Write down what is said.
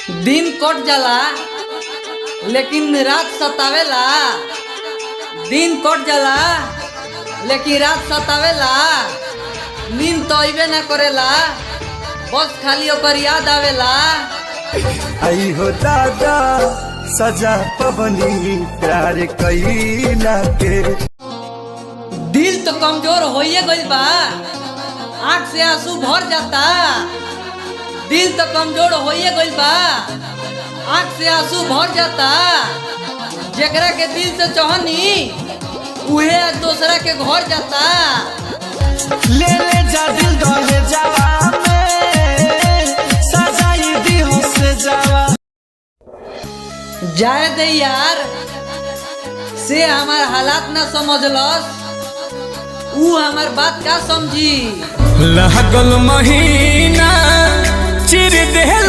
दिन कट जाला लेकिन रात सतावेला। दिन कट जाला लेकिन रात सतावेला। नींद तो अइबे ना करेला, बस खाली ओकर याद आवेला। आई हो दादा, सजा पवनी प्यार कैला के। दिल तो कमजोर होइए गइल बा, आँख से आंसू भर जाता। दिल तो कमजोर होइए गइल बा, आँख से आंसू भर जाता। जेकरा के दिल से चहनी उहे आज दोसरा के घर जाता। ले ले जा दिल दहे जावा में, सजाई दी हो से जावा। जाए दे यार, से हमार हालात ना समझलस, ऊ हमार बात का समझी। लगल महीना चिर देह।